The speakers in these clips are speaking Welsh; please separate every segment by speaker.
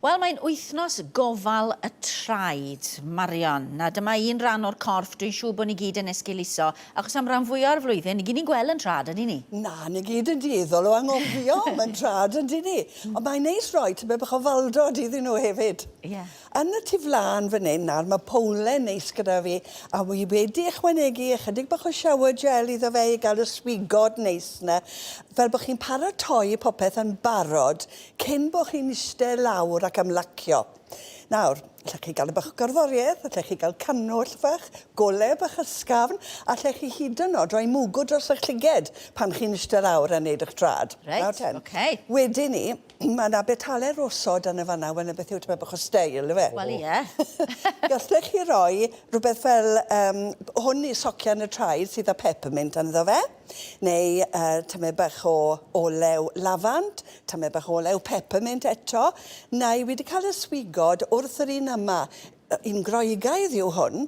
Speaker 1: Wel, mae'n wythnos gofal y traed, Marion. Na, dyma un ran o'r corff dwi'n siŵr bod ni gyd yn esgeuluso, achos am ran fwya o'r flwyddyn, ni gyd ni'n gweld yn trad, ydy ni?
Speaker 2: Na, ni gyd yn dueddol o anghofio am yn trad, yn dyn ni? Ond mae'n neis rhoi tymed bach o faldod iddyn nhw hefyd.
Speaker 1: Ie.
Speaker 2: Yn y tu flaen fan hyn nawr, mae powlen neis gyda fi, a wi wedi ychwanegu ychydig bach o shower gel iddo fe i gael y swigod neis 'na, fel bod chi'n paratoi popeth yn barod Cyn bo chi'n iste lawr ac ymlacio. Nawr, allech chi gael y bach o gerddoriaeth, allech chi gael cannwyll fach, gole bach ysgafn, allech chi hyd yn oed roi mwgwd dros eich llyged pan chi'n iste lawr a neud eich trad.
Speaker 1: Reit,
Speaker 2: Nawr ten.
Speaker 1: oce.
Speaker 2: Wedyn 'ny, ma' 'na betale rosod yn y fan'na, wel 'na beth yw tymed bach o steil yfe?
Speaker 1: Wel ie.
Speaker 2: Gallech chi roi rhywbeth fel yym hwn i socian y traed sydd â peppermint ynddo fe. Neu yy tymed bach o olew lafant, tymed bach o olew peppermint eto. Neu wi 'di cael y swigod wrth yr un yma. Un Groegaidd yw hwn,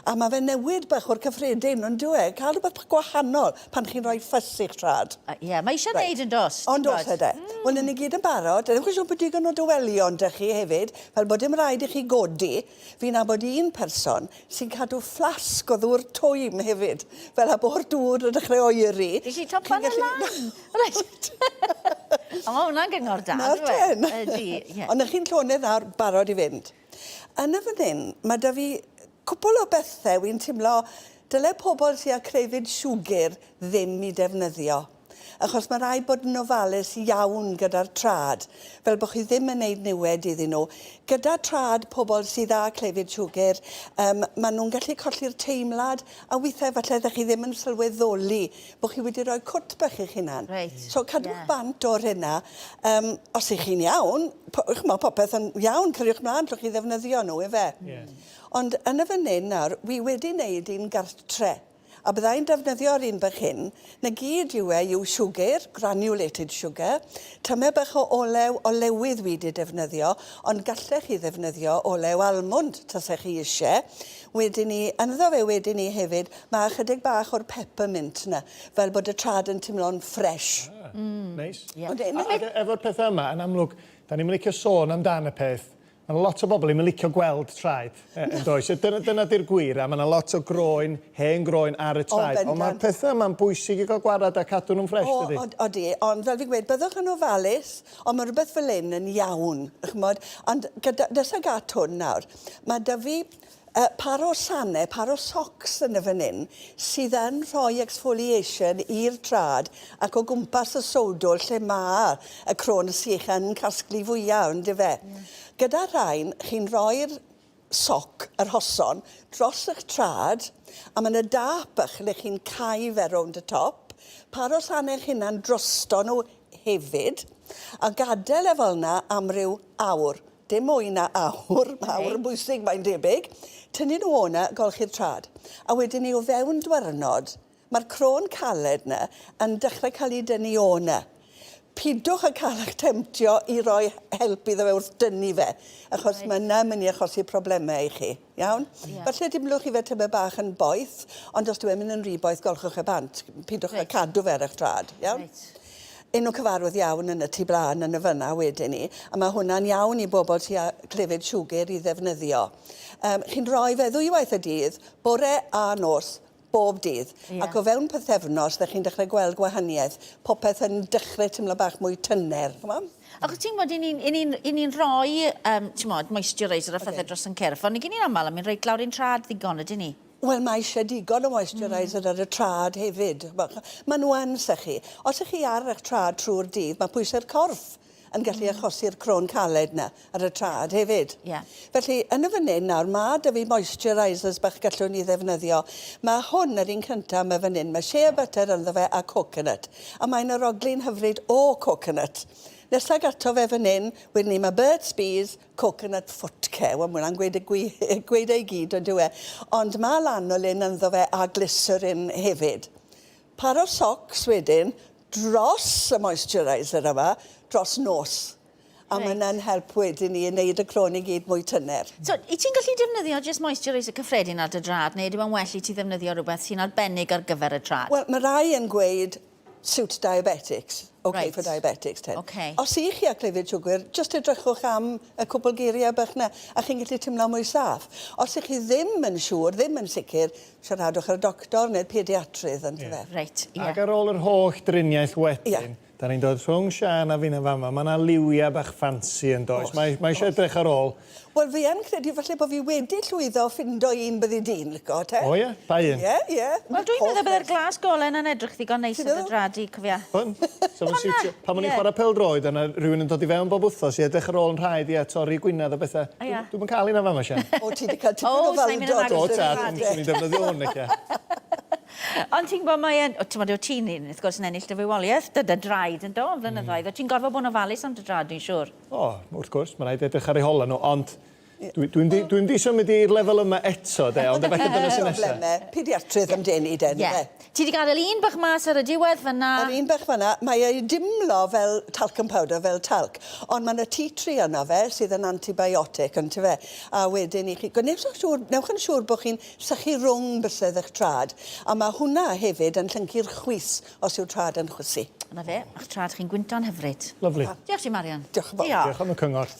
Speaker 2: a ma' fe'n newid bach o'r cyffredin, on'd yw e? Cael rhywbeth bach gwahanol pan chi'n rhoi ffys i'ch trad.
Speaker 1: Ie, mae eisiau neud yn does?
Speaker 2: Ond oes e de. Wel, 'yn ni gyd yn barod. Dewch yn siŵr bod digon o dywelion 'da chi hefyd, fel bod dim rhaid i chi godi. Fi'n nabod un person sy'n cadw fflasg o ddŵr twym hefyd, fel a bo'r dŵr yn dechrau oeri.
Speaker 1: Nes i topan e lan! Reit. O, ma' hwnna'n gyngor da,
Speaker 2: Nawr
Speaker 1: yndyw e?
Speaker 2: ten.
Speaker 1: Ydi, ie.
Speaker 2: Ond 'ych chi'n llonydd nawr, barod i fynd. Yn y fan hyn, ma' 'da fi cwpwl o bethe wi'n timlo dyle pobl sy â clefyd siwgr ddim 'u defnyddio. Achos mae rhaid bod yn ofalus iawn gyda'r trad, fel bod chi ddim yn neud niwed iddyn nhw. Gyda trad pobl sydd â clefyd siwgr, um, maen nhw'n gallu colli'r teimlad, a weithiau falle ydych chi ddim yn sylweddoli bod chi wedi rhoi cwt bach i'ch hunan.
Speaker 1: Reit.
Speaker 2: So cadwch
Speaker 1: yeah.
Speaker 2: bant o'r hynna. Um, os ych chi'n iawn, ch'mo, popeth yn iawn, cariwch mlaen, llwch chi ddefnyddio nhw, ife?
Speaker 3: Yeah.
Speaker 2: Ond yn y fan hyn nawr, wi wedi wneud un gartre. A bydda i'n defnyddio'r un bach hyn, 'na gyd yw e yw siwgr, granulated sugar, tymed bach o olew olewydd wi 'di defnyddio, ond gallech chi ddefnyddio olew almwnd tasech chi isie. Wedyn 'ny, ynddo fe wedyn 'ny hefyd, ma' ychydig bach o'r peppermint 'na, fel bod y trad yn timlo'n ffresh.
Speaker 3: Ah, neis.
Speaker 1: Ie.
Speaker 2: Ond un
Speaker 3: Ac efo'r pethe yma, yn amlwg, 'dan ni'm yn licio sôn amdan y peth, Mae 'na lot o bobl ddim yn licio gweld traed, yn does? Dyna, dyna di'r gwir, a mae 'na lot o groen, hen groen ar y traed.
Speaker 2: O,
Speaker 3: Ond mae'r
Speaker 2: bendant.
Speaker 3: pethau yma'n bwysig i gael gwared a cadw nhw'n ffresh,
Speaker 2: O,
Speaker 3: dydy?
Speaker 2: od, odi, ond fel fi'n gweud, byddwch yn ofalus, ond mae rhywbeth fel hyn yn iawn, ch'mod. Ond gyda, nesaf at hwn nawr, mae 'da fi yy par o sanau, par o socks yn y fan hyn, sydd yn rhoi exfoliation i'r trad ac o gwmpas y sowdl lle mae y croen sych yn casglu fwya, yndyfe?
Speaker 1: Ie.
Speaker 2: Gyda rhain, chi'n rhoi'r soc, yr hoson, dros eich trad, a mae 'na dâp bach le chi'n cau fe rownd y top, par o sanau eich hunan drosto nhw hefyd, a gadael e fel 'na am ryw awr. Dim mwy na awr, mae awr yn bwysig mae'n debyg. Tynnu nhw o 'na, golchi'r trad. A wedyn 'ny o fewn dwyrnod, mae'r croen caled 'na yn dechrau cael ei dynnu o 'na. Pidwch â cael eich temtio i roi help iddo fe wrth dynnu fe, achos mae 'na mynd i achosi problemau i chi, iawn?
Speaker 1: Yeah.
Speaker 2: Falle dimlwch chi fe tymed bach yn boeth, ond os dyw e'n mynd yn rhy boeth, golchwch e bant. Pidwch â cadw fe ar eich trad, iawn?
Speaker 1: Reit.
Speaker 2: Enw cyfarwydd iawn yn y tu blaen yn y fyna wedyn 'ny, a ma' hwnna'n iawn i bobl sy â clefyd siwgr i ddefnyddio. Yym, chi'n rhoi fe ddwywaith y dydd, bore a nos, bob dydd.
Speaker 1: Ie.
Speaker 2: Ac o fewn pythefnos, 'dych chi'n dechrau gweld gwahaniaeth, popeth yn dechrau timlo bach mwy tyner, ch'mo'?
Speaker 1: Achos ti'n gwbod, 'yn ni'n 'yn ni'n 'yn ni'n rhoi yym, t'mod, moisturiser a phethe dros 'yn cyrff, ond nag 'yn ni'n aml yn mynd reit lawr i'n trad ddigon, ydyn ni?
Speaker 2: Wel, mae eisiau digon o moisturiser ar y trad hefyd. Maen nhw yn sychu. Os ych chi ar eich trad trwy'r dydd, mae pwysau'r corff yn gallu achosi'r croen caled 'na ar y trad hefyd.
Speaker 1: Yeah.
Speaker 2: Felly, yn y fan hyn nawr, mae 'da fi moisturisers bach gallwn ni ddefnyddio. Mae hwn, yr un cyntaf yma fan hyn, mae shea butter ynddo fe a coconut. A mae'n arogli'n hyfryd o coconut. Nesaf ato fe fan hyn, wedyn ni, mae Burt's Bees, Coconut foot care, wel ma' hwnna'n gweud y gwi- gweud e i gyd on'd yw e? Ond ma' lanolin ynddo fe a glycerin hefyd. Par o socks wedyn dros y moisturiser yma dros nos. A ma' hwnna'n help wedyn i neud y croen i gyd mwy tyner.
Speaker 1: So, wyt ti'n gallu defnyddio jyst moisturiser cyffredin ar dy drad, neu ydyw e'n well i ti ddefnyddio rhywbeth sy'n arbennig ar gyfer y trad?
Speaker 2: Wel, ma' rai yn gweud. Suit diabetics. OK
Speaker 1: Reit.
Speaker 2: for diabetics ten.
Speaker 1: OK.
Speaker 2: Os i chi â clefyd siwgr, jyst edrychwch am y cwpl geiriau bach 'na, a chi'n gallu teimlo mwy saff. Os ych chi ddim yn siŵr, ddim yn sicr, siaradwch â'r doctor neu'r pediatrydd, yntyfe?
Speaker 1: Reit, ie.
Speaker 3: Ac ar ôl yr holl driniaeth wedyn,
Speaker 2: Ie.
Speaker 3: da ni'n dod rhwng Siân a finna fama, mae yna liwiau bach ffansi yn does?
Speaker 2: Oes,
Speaker 3: Mae, mae eisiau edrych ar ôl.
Speaker 2: Wel, fi yn credu falle bod fi wedi llwyddo ffindo un byddi di'n lico, te.
Speaker 3: O ie? Pa un?
Speaker 2: Ie, ie.
Speaker 1: Wel, dwi'n meddwl byddai'r glas golau yna'n edrych ddigon neis
Speaker 2: Ti'n
Speaker 1: ar dy
Speaker 2: meddwl?
Speaker 1: drad di, cofia.
Speaker 3: Hwn? So ma'n siwtio. Pan o'n i'n
Speaker 1: Ie.
Speaker 3: chwarae pêl-droed, yna rhywun yn dod i fewn bob wythnos i edrych ar ôl yn rhaid i a torri gwinedd a bethau.
Speaker 1: O, ie.
Speaker 3: Dwi'm yn cael un am fama, Sian.
Speaker 2: O, ti wedi cael tipyn
Speaker 1: O,
Speaker 2: o
Speaker 1: sa i'n mynd yn
Speaker 2: faldod.
Speaker 1: agos
Speaker 3: Do,
Speaker 1: i'r
Speaker 3: tad,
Speaker 1: rhad.
Speaker 3: swn i'n defnyddio hwn, eich.
Speaker 1: Ond ti'n gwybod, mae e'n... o, Ti'n gwybod, ti'n un, wrth gwrs, yn ennill dy fywoliaeth, dy dy draed yn do, am flynyddoedd. O, ti'n gorfod bod yn ofalus am dy draed, dwi'n siŵr.
Speaker 3: O, wrth gwrs, mae rhaid edrych ar eu hola nhw, ond dwi, dwi'n di, dwi'n di symud i'r lefel yma eto, de, ond efallai dyna sy'n nesaf.
Speaker 2: Problemau pediatrydd am denu, de,
Speaker 1: Ie.
Speaker 2: yeah.
Speaker 1: Ti wedi gadael un bach mas ar y diwedd fyna.
Speaker 2: Yr un bach fan'na, mae e'n dimlo fel talcum powder, fel talc, ond mae yna tea tree yno fe sydd yn antibiotic, yntyfe? A wedyn i chi, gwnewch yn siŵr, newch yn siŵr bod chi'n sychu rhwng bysedd eich trad, a mae hwnna hefyd yn llyncu'r chwys os yw'r trad yn chwysu.
Speaker 1: Na fe, a'ch trad chi'n gwynto'n hyfryd.
Speaker 3: Lyfli.
Speaker 1: Diolch ti, Marian.
Speaker 2: Diolch yn fawr.
Speaker 1: Diolch.
Speaker 3: Diolch am y cyngor.